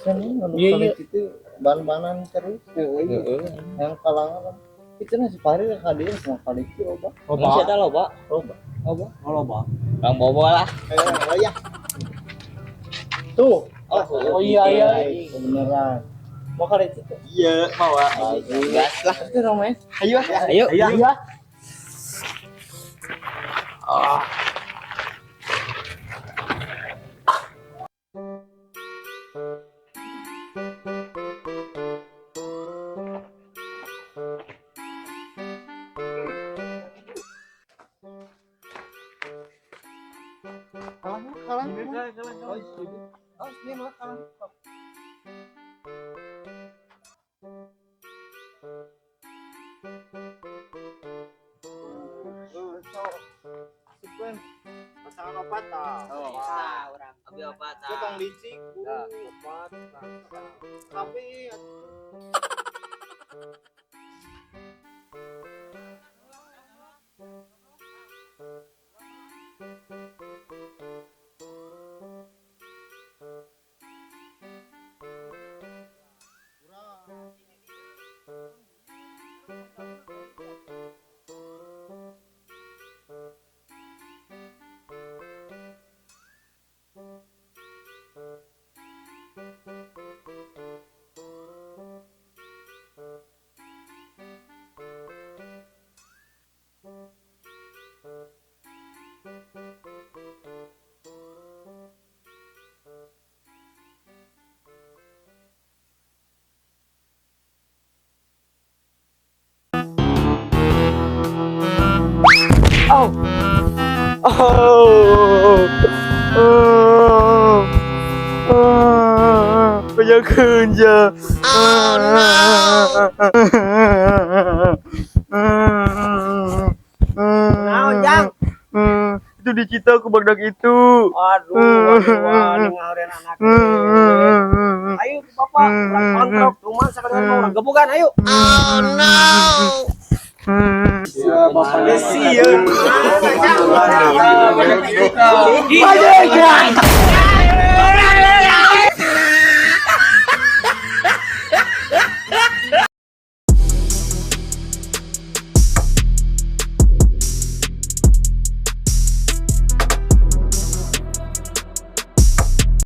Seneng anu Iya, kali itu ban-banan terus. Heeh. Yang kalangan itu nasi pari ka dieu semua kali itu loba. Loba. Eta loba. Loba. Loba. Oh, loba. Bang Bobo lah. Ayo, oh ya. Tuh. Oh, iya iya. Beneran. Mau kali itu tuh. Iya, mau ah. Gas lah. Itu namanya. Ayo ah. Ayo. Ayo. Ah. Kalah, kalah. Oh, oh, ini malah kalah. Pasangan opat ah. Oh, urang. Abi opat. Itu tong licik, opat. Tapi Oh. Oh. Oh. Oh. Banyak kerja. Oh no. Naon, Jang? Itu dicita aku bagdak itu. Aduh, aduh, wah, ngaureun anak. Ayo bapak, urang kontrok, cuman sakadar mah urang gebukan, ayo. Oh no. Ya, bapak Besi ya. Banyak.